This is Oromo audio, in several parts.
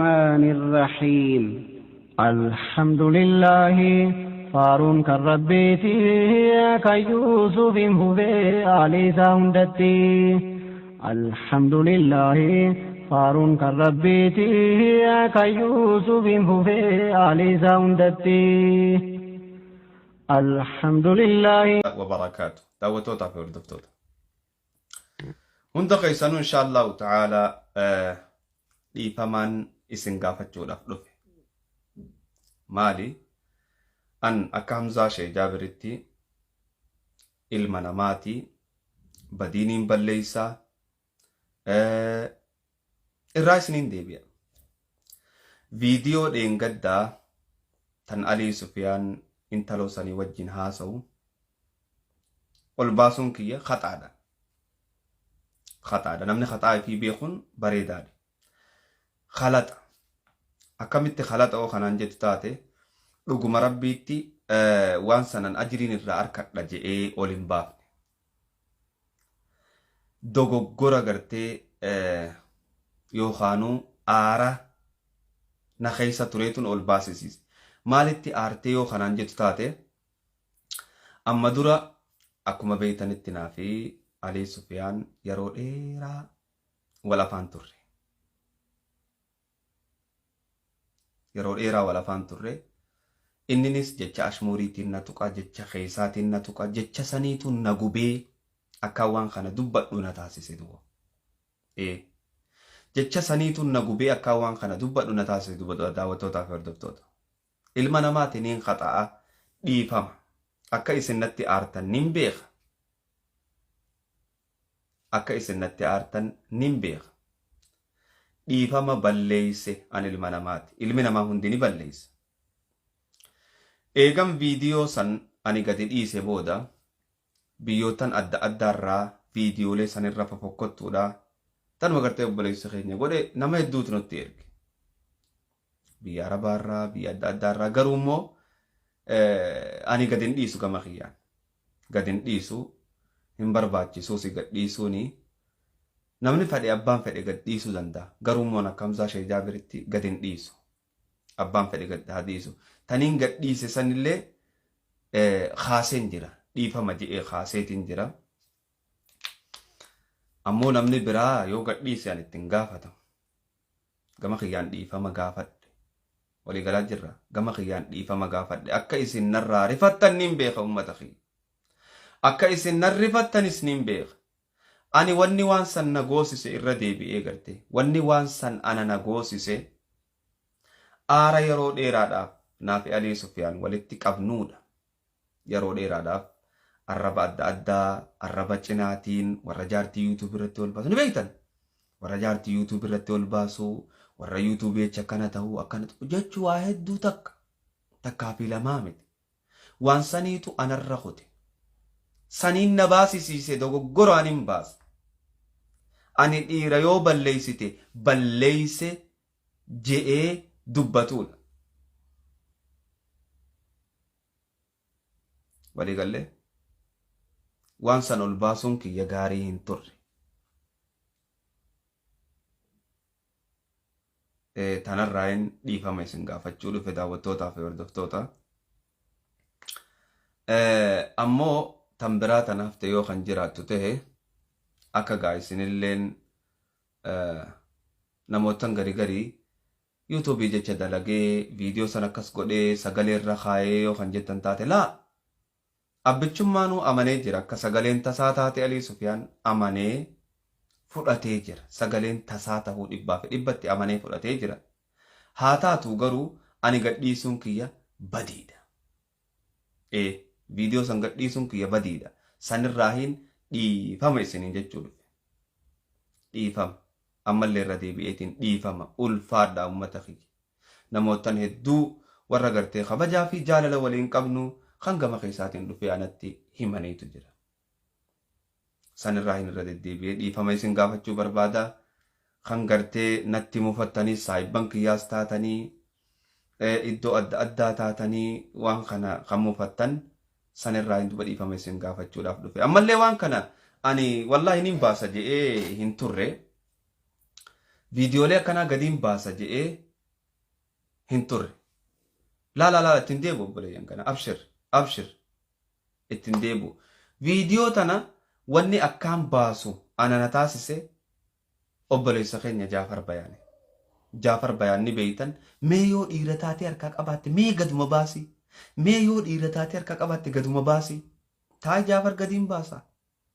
الرحمن الرحيم. الحمد لله faaruun kan Rabbiiti kan Yuusufiin fufee aalii isaa hundatti. Alhamdulillahi faaruun kan Rabbiiti kan Yuusufiin fufee aalii isaa hundatti. Alhamdulillahi. Wabarakaatu daawwattootaa fi hordoftoota hunda keessanuu insha Allahu ta'ala dhiifamaan isin gaafachuudhaaf dhufe. Maali? An akka Hamzaa Shee Jaabiritti ilma namaati, badiiniin balleeysaa, irraa isiniin deebi'a. Viidiyoo dheengaddaa tan Alii Sufiyaan intaloo sanii wajjin haasa'u ol baasuun kiyya khaxaadha. Khaxaadha. Namni khaxaa ifii beekuun bareedaadha. Khalaxa. Akkamitti khalaxa oo kanaan jettu taate, dhuguma Rabbiitti waan sanan ajriin irraa arkadha je'ee ol hin baafne. Dogoggora gartee yookaanuu aara na keessa tureetun ol baasisiise. Maalitti aartee yoo kanaan jettu taate, amma dura akkuma beeytanitti naa fi Alii Sufiyaan yeroo dheeraa wal afaan turre. Yeroo dheeraa wal afaan turre. Inninis jecha ashmuuriitiin na tuqa, jecha keessaatiin na tuqa, jecha saniitu na gubee akkaan waan kana dubbadhu na taasise duuba. Ee. Jecha saniitu na gubee akkaan waan kana dubbadhu na taasise duuba, daawwattootaa fi hordoftoota. Ilma namaati, niin khaxa'a, dhiifama. Akka isin natti aartan nin beeka. Akka isin natti aartan nin beeka. Dhiifama, balleeyse, an ilma namaati. Ilmi namaa hundi ni balleeysa. Eegan viidiyoo san ani gadi dhiise booda biyyootan adda addaarraa viidiyoolee sanirra fofokkottuudha. Tanuma gartee obboleessi keenya godhe nama hedduutu nutti erge. Biyya Arabaarraa, biyya adda addaarraa. Garuu immoo ani gadi hin dhiisu gama kiyyaan. Gadi hin dhiisu, hin barbaachisuus gad dhiisuuni. Namni fedhe, abbaan fedhe gad dhiisuu danda'a. Garuu immoo akka Hamzaa Shee Jaabiritti gadi hin dhiisu. Abbaan fedhe gad haa dhiisu. Taniin gad dhiise sanillee kaaseen jira. Dhiifama je'ee kaaseetiin jira. Ammoo namni biraa yoo gad dhiise ani ittiin gaafatamu. Gama kiyyaan dhiifama gaafadhe. Walii galaa jirra. Gama kiyyaan dhiifama gaafadhe. Akka isin narraa rifattan niin beeka, ummata kiyya. Akka isin nan rifattanis niin beeka. Ani wanni waan san na goosise, irra deebi'ee garte. Wanni waan san ana na goosise aara yeroo dheeraadhaaf naafi Alii Sufiyaan walitti qabnuudha. Yeroo dheeraadhaaf arraba adda addaa, arraba cinaatiin warra jaartii YouTube irratti ol baasu ni beektan. Warra jaartii YouTube irratti ol baasu, warra YouTube jecha akkana ta'uu, akkana ta'uu jechuu, waa hedduu, takka takkaa fi lamaa miti. Waan saniitu anarra kute. Saniin na baasisiise, dogoggoraan hin baasa. Ani dhiira yoo balleessite balleeyse je'ee dubbatuudha. Walii gallee, waan san ol baasuun kiyya gaarii hin turre. Tanarraayin dhiifama isin gaafachuu dhufe, daawwattootaa fi hordoftoota. Ammoo tan biraa tan hafte yoo kan jiraattu tahe, akka gaa isinilleen namootan gari garii YouTube jecha dalagee viidiyoo san akkas godhee sagalee irra kaayee yoo kan jettan taate, laa, abbichummaanuu amanee jira. Akka sagaleen tasaa taate Alii Sufiyaan amanee fudhatee jira. Sagaleen tasaa tahuu 100% amanee fudhatee jira. Haa taatu garuu ani gadhiisuun kiyya badiidha. Ee, viidiyoo san gadhiisuun kiyya badiidha. Sanirraahin dhiifama isiniin jechuu dhufe. Dhiifama. Ammallee irra deebi'eetiin dhiifama, ulfaadha ummata kiyya. Namoottan hedduu warra gartee kabajaa fi jaalala waliin qabnu kan gama keessaatiin dhufee anatti himaniitu jira. Sanirraa hin irra deddeebi'ee dhiifama isin gaafachuu barbaada. Kan gartee natti mufattanii, saayibban kiyyaas taatanii, iddoo adda addaa taatanii waan kana kan mufattan, sanirraa hin duba dhiifama isin gaafachuudhaaf dhufe. Ammallee waan kana ani wallaahi nin baasa je'ee hin turre. Viidiyoolee akkanaa gadiin baasa je'ee Hin turre. Laa laa laa, ittiin deebi'u obboleeyyan kana. Abshir, abshir, ittiin deebi'u. Viidiyoo tana wanni akkaan baasu ana na taasise obboleessa keenya Jaafar Bayaani. Jaafar Bayaan ni beeytan. Mee yoo dhiira taatee harkaa qabaatte mee gaduma baasi. Mee yoo dhiira taatee harkaa qabaatte gaduma baasi. Taa'ii Jaafar gadiin baasa.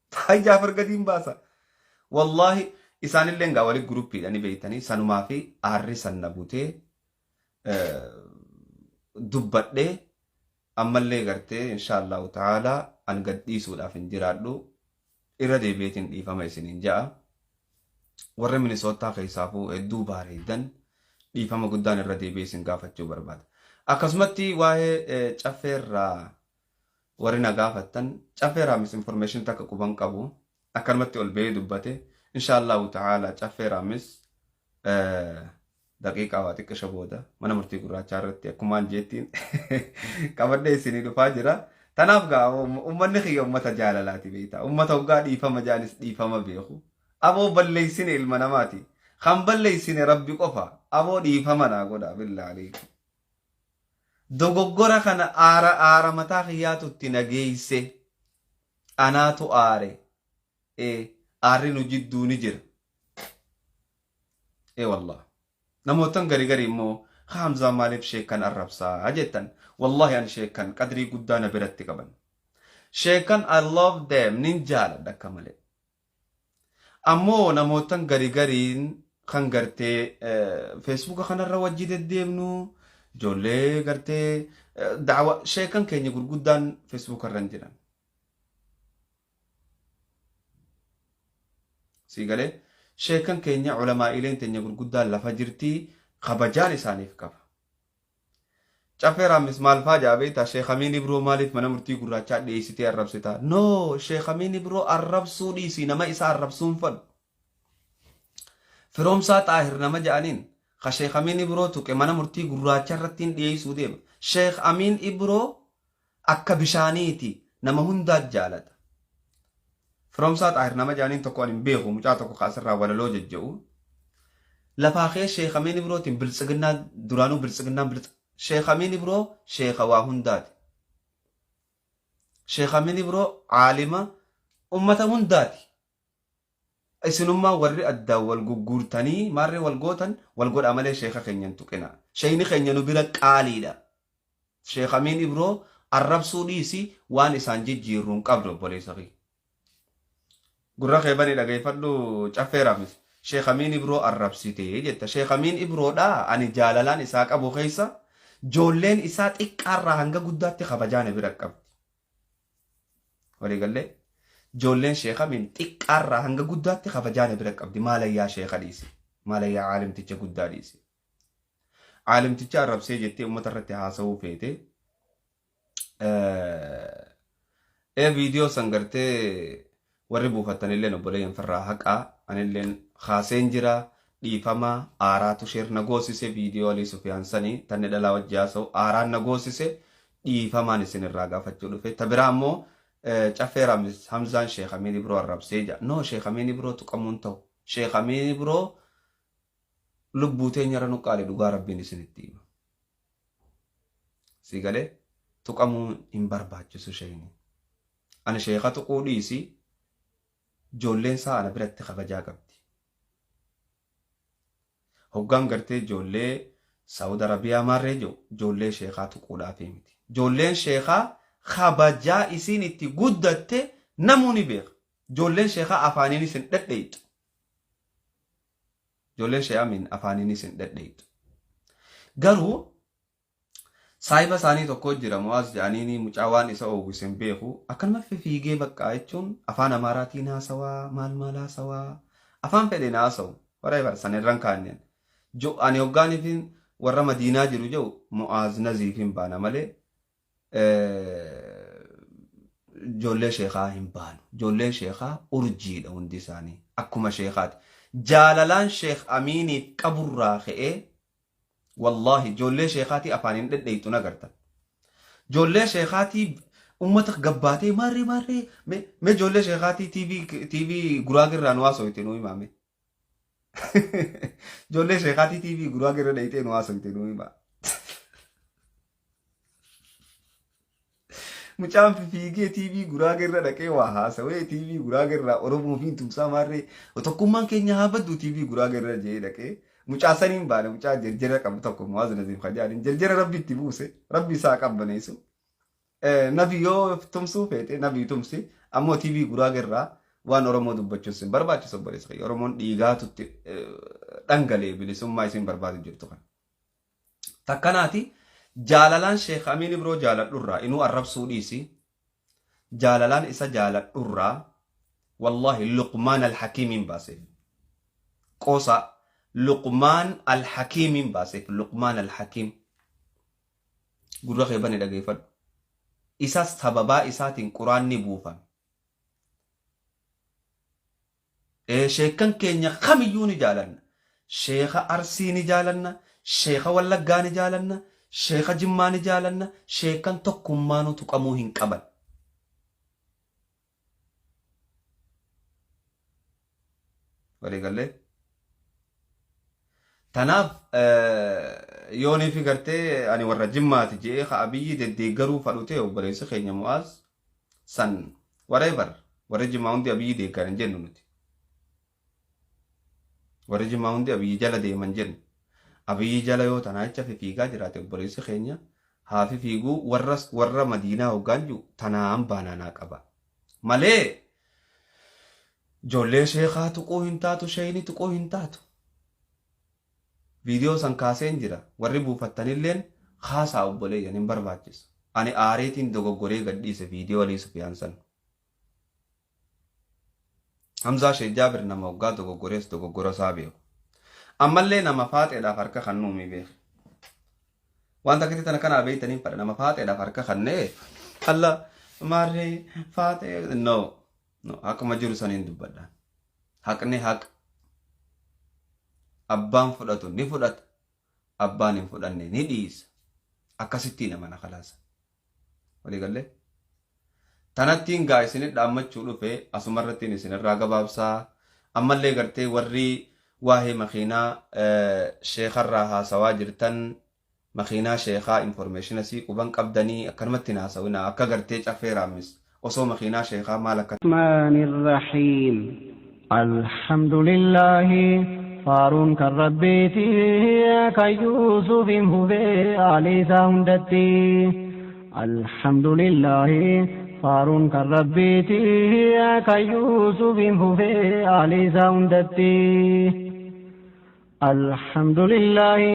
Taa'ii Jaafar gadiin baasa. Wallaahi isaanillee gaa wali groupiidha ni beeytanii, sanumaa fi aarri sanna butee dubbadhee. Ammallee gartee insha Allahu ta'ala an gad dhiisuudhaaf hin jiraadhu, irra deebi'eetiin dhiifama isiniin ja'a. Warra Minisootaa keessaafuu hedduu baareeddan, dhiifama guddaan irra deebi'ee isin gaafachuu barbaada. Akkasumatti waa'ee caffeerraa warri na gaafattan, caffeerraa misinformation takka quban qabu, akkanumatti ol ba'ee dubbate. Insha Allahu ta'ala caffeeraamis daqiiqaa waa xiqqisha booda mana murtii gurraachaa irratti akkumaan jeettiin qabadhee isinii dhufaa jira. Tanaaf gaa uummanni kiyya uummata jaalalaati beektaa. Uummata hoggaa dhiifama jaanis dhiifama beeku. Aboo balleessine ilma namaati. Kan balleessine rabbi qofa. Aboo dhiifama naa godha billaa aleekum. Dogoggora kana aara aara mataa kiyyaatu itti nageesse. Anaatu aare. Aarri nu jidduu ni jira. Ee wallah. Namootan gari gari immoo Hamzaa maaliif sheekan arrabsaa jettan. Wallahi an sheekan qadrii guddaa na biratti qaban. Sheekan I love them, nin jaaladha akka malee. Ammoo namootan gari gariin kan gartee Facebooka kanarra wajji deddeemnu, ijoollee gartee da'awa sheekan keenya gurguddaan Facebooka irra hin jiran. Sii galee, sheekan keenya ulamaa'ileen teenya gurguddaan lafa jirti, kabajaan isaaniif qaba. Caffee Raammis maal faa jaa beektaa? Sheekh Amiin Ibroo maaliif mana murtii gurraachaa dhiyeessitee arrabsitaa? No, Sheekh Amiin Ibroo arrabsuu dhiisii, nama isaa arrabsuun fadhu. Firoomsaa Xaahir nama ja'aniin ka Sheekh Amiin Ibroo tuqe mana murtii gurraacha irratti hin dhiyeessuu deema. Sheekh Amiin Ibroo akka bishaaniiti, nama hundaa jaalata. Firoomsaa Xaahir nama ja'aniin tokko ani hin beeku, mucaa tokko ka asirraa walaloo jejje'u. Lafaa kee Sheekh Amiin Ibrootiin biltsiginnaa duraanuu biltsiginnaan bilts Sheekh Amiin Ibroo sheekha waa hundaati. Sheekh Amiin Ibroo caalima ummata hundaati. Isinummaa warri addaan wal gugguurtanii maarree wal gootan wal godhaa malee sheeka keenya hin tuqina. Sheekni keenya nu bira qaaliidha. Sheekh Amiin Ibroo arrabsuu dhiisi, waan isaan jijjiirru hin qabdu obboleessa kiyya. Gurra kee bani dhageeffadhu Caffee Raamis. Sheekh Amiin Ibroo arrabsite jetta. Sheekh Amiin Ibroodha ani jaalalaan isaa qabu keessa ijoolleen isaa xiqqaarraa hanga guddaatti kabajaa na bira qabdi. Waliigallee, ijoolleen Sheekh Amiin xiqqaarraa hanga guddaatti kabajaa na bira qabdi. Maalayyaa sheekha dhiisi. Maalayyaa caalimticha guddaa dhiisi. Caalimticha arrabsee jettee uummata irratti haasa'uu feete. Ee, viidiyoo san gartee warri buufattanilleen obboleeyyan firraa haqaa, anilleen kaaseen jira, dhiifama. Aaraatu share na goosise. Viidiyoo Alii Sufiyaan sanii tanni dhalaa wajji haasa'u aaraan na goosise, dhiifamaan isin irraa gaafachuu dhufe. Ta biraa ammoo Caffee Raamis Hamzaan Sheekh Amiin Ibroo arrabsee jira. No, Sheekh Amiin Ibroo tuqamuun ta'u. Sheekh Amiin Ibroo lubbuu teenyarra nu qaali, dhugaa rabbiin isinitti hima. Si galee, tuqamuu hin barbaachisu sheeyni. Ani sheeka tuquu dhiisi, ijoolleen isaa ana biratti kabajaa qabdi. Hoggaan gartee ijoollee Saawud Arabiyaa maarree jiru ijoollee sheekaa tuquudhaafii miti. Ijoolleen sheekaa kabajaa isiin itti guddatte namuu ni beeka. Ijoolleen sheekaa afaaniinis hin dhedheeyxu. Ijoolleen Sheekh Amiin afaaniinis hin dhedheeyxu. Garuu saahiba isaanii tokko jira, Mu'aaz jedhaniini, mucaa waan isa oowwise hin beeku. Akkanuma fiigee baqqaa jechuun afaan Amaaraatiin haasawaa, maal maal haasawaa, afaan fedheen haasawu. Whatever, san irran kaanneen. Ani hoggaaniifin warra Madiinaa jiru jedhu Mu'aaz Naziif hin baana malee ijoollee sheekaa hin baanu. Ijoolleen sheekaa urjiidha hundi isaanii. Akkuma sheekaati. Jaalalaan Sheekh Amiiniif qaburraa ka'ee wallaahi ijoollee sheekaatii afaan hin dhedheeyxu nagartan. Ijoollee sheekaatii ummata gabbaatee maarree maarree mee ijoollee sheekaatii TV guraagirraa nu haasoyte nu himaame. Ijoollee sheekaatii TV guraagirra dheeyxee nu haasoyte nu himaa. Mucaan fiigee TV Guraagee irra dhaqee waa haasawee TV Guraagee irraa Oromoo fi tumsaa maarree tokkummaan keenya haa baddu TV Guraagee irra jee dhaqee mucaa saniin baane. Mucaa jarjara qabu tokko Muwaaz Naziif Kajaaniin jarjara rabbi itti buuse, rabbi isaa qabbaneessu. Nabi yoo tumsuu feete nabi tumsi, ammoo TV Guraagee irraa waan Oromoo dubbachuun sin barbaachisu, obboleessa kiyya. Oromoon dhiigaatutti dhangalee bilisummaa isin barbaadu jirtu kana. Takkanaati jaalalaan Sheekh Amiin Ibroo jaaladhurraa inuu arrabsuu dhiisi. Jaalalaan isa jaaladhurraa wallahi Luqmaan Alhakiimiin baaseef. Qoosa Luqmaan Alhakiimiin baaseef. Luqmaan Alhakiim. Gurra kee bani dhageeffadhu. Isa sababaa isaatiin quraanni buufame. Sheekkan keenya kamiyyuu ni jaalanna. Sheeka Arsii ni jaalanna. Sheeka Wallaggaa ni jaalanna. Sheeka Jimmaa ni jaalanna. Sheekkan tokkummaanuu tuqamuu hin qaban. Waliigallee? Tanaaf yoonii fi gartee ani warra Jimmaati je'ee ka Abiyyi deddeeggaruu fadhu ta'e, obboleessi keenya Mu'aaz san, whatever, warri Jimmaa hundi Abiyyi deeggaran jennu nuti. Warri Jimmaa hundi Abiyyi jala deeman jennu. Abiyyi jala yoo tanaa jecha fiigaa jiraate, obboleessi keenya haa fiiguu. Warra Madiinaa hoggaan jiru tanaan baanaanaa qaba. Malee ijoollee sheekaa tuquu hin taatu, sheeyni tuquu hin taatu. Viidiyoo san kaaseen jira. Warri buufattanilleen kaasaa, obboleeyyan, hin barbaachisu. Ani aareetiin dogoggoree gadhiise viidiyoo Alii Sufiyaan san. Hamzaa Sheek Jaabir nama hoggaa dogoggorees dogoggora isaa beeku. Ammallee nama faaxeedhaaf harka kan nuumi beeku. Waan takkitti tana kanaa beeytaniin fadha, nama faaxeedhaaf harka kannee alla maarree faaxee, no no, akkuma jiru saniin dubbadha. Haqni haqa. Abbaan fudhatu ni fudhata. Abbaan hin fudhanne ni dhiisa. Akkasittiin amana kalaasa. Waliigallee? Tanattiin gaa isinit dhaammachuu dhufe, asumarrattiin isinirraa gabaabsaa. Ammallee gartee warri waa'ee makiinaa sheekarraa haasawaa jirtan, makiinaa sheekaa information sii quban qabdanii akkanumatti hin haasawinaa. Akka gartee caffee raammis osoo makiinaa sheekaa maal akka الرحمن الرحيم. الحمد لله faaruun kan rabbiiti kan Yuusufin fufee aalii isaa hundatti. الحمد لله faaruun kan rabbiiti kan Yuusufin fufee aalii isaa hundatti. الحمد لله.